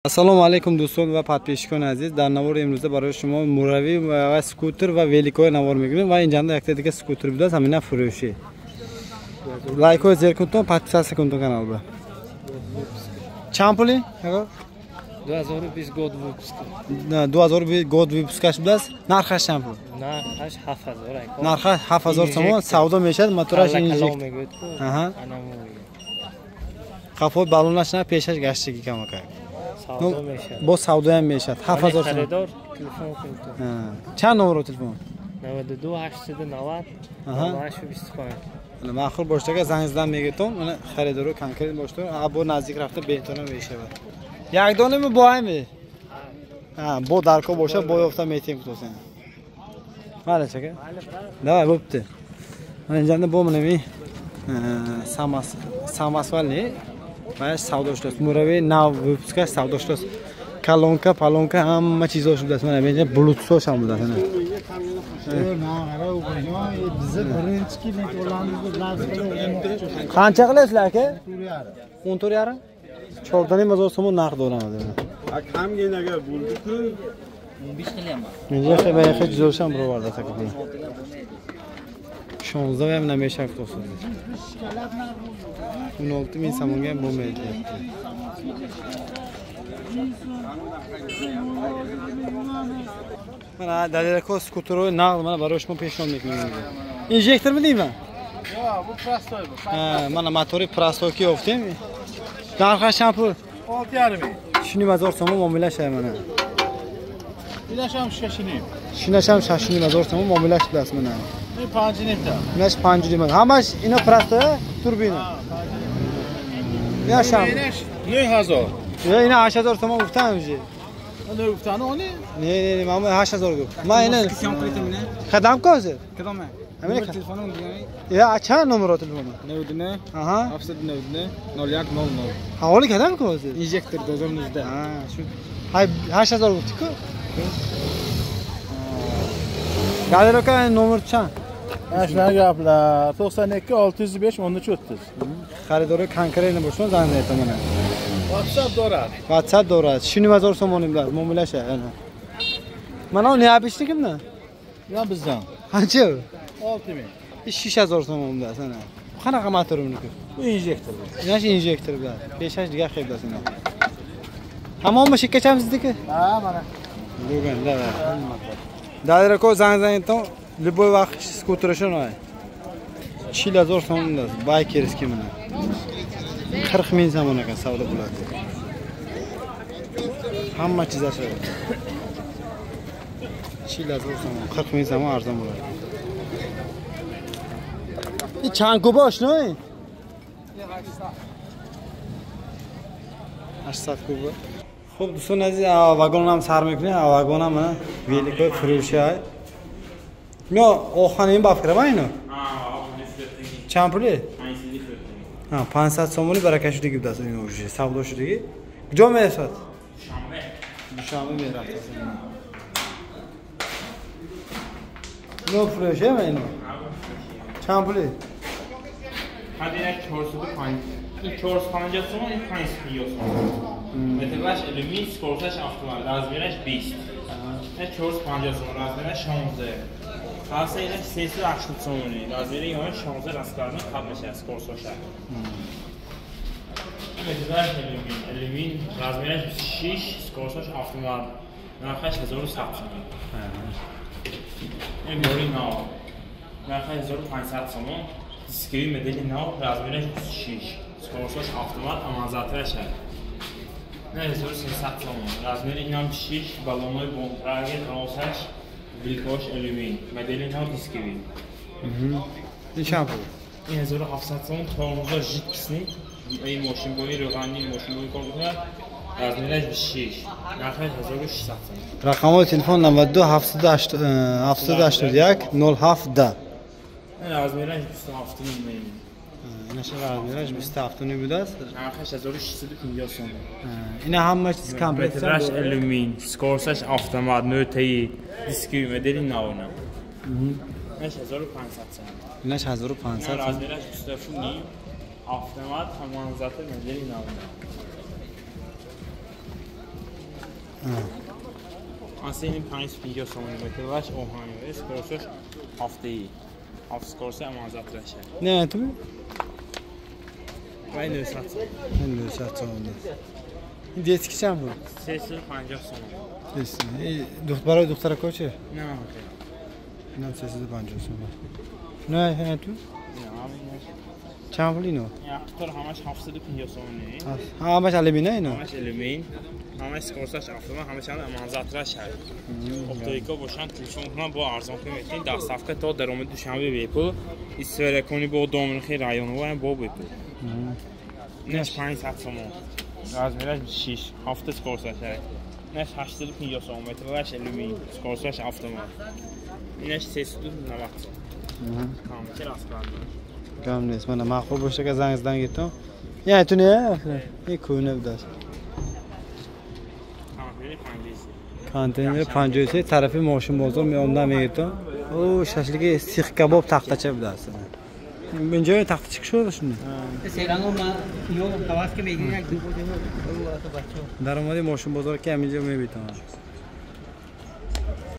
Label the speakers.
Speaker 1: Ассалому алайкум дӯстон ва подписчикони азиз. Дар навори имрӯза барои шумо муравӣ ва скутер ва великои навор мегирем ва инҷанда якта дига скутер будааст, ҳамина фурӯшӣ. Лайкҳои зер кунтон, подписаться кунтон каналба. Чанд пули?
Speaker 2: 2020 год выпуска.
Speaker 1: 2020 год выпускаш будааст. Нархаш чанд пул?
Speaker 2: Нархаш 7000.
Speaker 1: Нархаш 7000 сомон. Савдо мешавад, мотораш инжектор. Аҳа. Қафои баллонаш на, пешаш гаштагӣ камакак.
Speaker 2: Савдо мешавад.
Speaker 1: Бо савдоям мешавад. 7000 сомон.
Speaker 2: Харидор телефон кунед.
Speaker 1: Чанд номеро телефон?
Speaker 2: 92 890 98 25.
Speaker 1: Маъқул бошад, занг задан мегиртон, мана харидоро конкрет бошад, бо наздик рафта беҳтарам мешавад. Як донами бо ҳами? Ҳа, бо дарко бошад, бо ёфта метем кутосен. Мала чака? Давай, bo'pti. Mana инҷанда бо манами самосвални ва савдо шудааст. Мурави нав выпускаш савдо шудааст. Колонка, палонка ҳама чизо шудааст. Mana bu yerda Bluetooth ham будааст. Qancha qilasizlar aka? 14,5. 4,5 сомон нарх дорам.
Speaker 3: Kamgina agar bo'ldi-ku
Speaker 4: 15 qilyapman.
Speaker 1: Menga xayr chizolsam birodarlar aka. 16 ham nameshak to'sin. 16 ming somonga ham bo'lmaydi. Mana dalilako skuteroi naqd mana barои шумо пешниҳод мекунем. Инжекторmi deyman?
Speaker 3: Yo'q, bu prostoy bu.
Speaker 1: Ha, mana motori prostoy ki yo'qdim. Narxi чанд pul?
Speaker 3: 6,5 ming.
Speaker 1: 6,5 сомон muomala shay mana.
Speaker 3: Inasham 6,5.
Speaker 1: Shinasham 6,5 сомон muomala qilasiz mana.
Speaker 3: Bu 5,5 ta.
Speaker 1: Inash 5,5. Hamash ina prostoy turbina. Inasham.
Speaker 3: 9000.
Speaker 1: Yo, ina 8000 сомон гуфтам уже.
Speaker 3: Ne guftani oni?
Speaker 1: Ne, ne, ne, mana 8000 guft. Ma ina Qadam ko'zi?
Speaker 4: Кадом?
Speaker 1: Ҳамина
Speaker 4: телефоном дигани?
Speaker 1: Я, чанд номер телефони?
Speaker 4: 99
Speaker 1: Аҳа.
Speaker 4: 799 0100.
Speaker 1: Ҳаволи кадам ko'zi?
Speaker 4: Инжектор 2019.
Speaker 1: Ha, shu. Hay 8000 guftdi-ku. Galir aka nomer чанд?
Speaker 3: Mana shunaqa gaplar. 92 605 13 30.
Speaker 1: Xaridori konkretni bo'lsin, zanг aytaman mana.
Speaker 3: WhatsApp doradi.
Speaker 1: WhatsApp doradi. 6,5 сомон bilan muomala ana. Mana u необычный kimdan?
Speaker 3: Ya bizdan.
Speaker 1: Qancha?
Speaker 3: 6000.
Speaker 1: 6000 сомон bilan sana. Qanaqa motor buniki?
Speaker 3: Bu injektor.
Speaker 1: Inash injektor bilan. 5 diga xayr sana. Tamommi shekkacham sizniki?
Speaker 3: Ha, mana.
Speaker 1: Bugun, давай. Dalir aka zanг aytaman, любой vaqt skuter shuni. 4000 сомон bilan baykerskiy mana. 40 ming сомон ekan savdo bo'ladi. Hamma chizasi. 4000 сомон, 40 ming сомон arzon bo'ladi. Чанд куба ошнои? 800 куба. Хуб дӯстони азиз, вагонам сар мекунем. Вагонам мана великои фурӯши ай. Мо оҳанин ба фикрам ино? Чанд пули? 500 сомони барака шудагӣ будааст ино уже савдо шудагӣ. Куҷо мерасад?
Speaker 2: Душанбе.
Speaker 1: Душанбе мерафтааст. Ино фурӯши ино? Чанд пули?
Speaker 2: Ҳадина 405. Ин 450 сомон, ин 550 сомон. Метраш алюмин, скоросташ автомат, размераш 20. Ин 450 сомон, размераш 16. Хаса ина 380 сомони, размери он 16 раскарни хат мешавад скоросташ. Метраш алюмин, алюмин, размераш 26, скоросташ автомат. Нархаш 1100 сомон. Ин мори нав. Нархаш 1500 сомон. Дискови модели нав, размераш 26, скоросташ автомат, аманзатораш ҳаст. 1300 сомон. Размери инам 26, баллонҳои бонтрагер, росаш, вилкош алюмин. Модели нав дискови.
Speaker 1: Ин чанд пул?
Speaker 2: Ин 1700 сомон, тормоза жидкостный. Ин мошинбои равғанӣ, мошинбои кор мекунад. Размераш 26, нархаш 1600 сомон.
Speaker 1: Рақамҳои телефон 92 781 07 10.
Speaker 2: Размераш 27,5 мин.
Speaker 1: Инаша размераш 27,5 будааст.
Speaker 2: Нархаш 1650 сомон.
Speaker 1: Ина ҳама чиз комплект.
Speaker 2: Метраш алюмин, скоросташ автомат, нӯтаи, дискови модели нав на. Инаш 1500 сомон.
Speaker 1: Инаш 1500 сомон.
Speaker 2: Размераш 27,5, автомат, ҳаманзата модели нав на. Асли ин 550 сомонӣ метраш оҳани, скоросташ ҳафтаи. Ҳафт скорость аманзат раша.
Speaker 1: Не, ту?
Speaker 2: Вай 900 сомон.
Speaker 1: 900 сомон. Ин детский чанд буд?
Speaker 2: 350 сомон.
Speaker 1: Барои духтарако чи?
Speaker 2: Не,
Speaker 1: инам 350 сомон. Не, ту? Чанд пул ино?
Speaker 2: Яқтор ҳамаш 750 сомонӣ.
Speaker 1: Ҳамаш алюминий ино?
Speaker 2: Ҳамаш алюмин. Ҳамаш скоросташ автомат, ҳамаш аманзатраш ҳаст. Оптовика бошанд, телефон кунанд, бо арзон кунем метавонед. Доставка то даромади Душанбе бепул. Истифодакунӣ бо доминхи районҳо бо бепул. Инаш 500 сомон. Размераш 6, 7 скоросташ ҳаст. Инаш 850 сомон, метраш алюмин, скоросташ автомат. Инаш 390 сомон. Камчи расклад.
Speaker 1: Гам нест. Мана маъқул боша ка занг задан гиртам. Я ту не? Ин кӯна будааст. Контейнер 53 тарафи мошинбозор меомдан мегиртам. О, шашлики сих кабоб тахтача будааст. Инҷо тахтача кушода шуни? Даромади мошинбозор ки ҳаминҷо мебитам.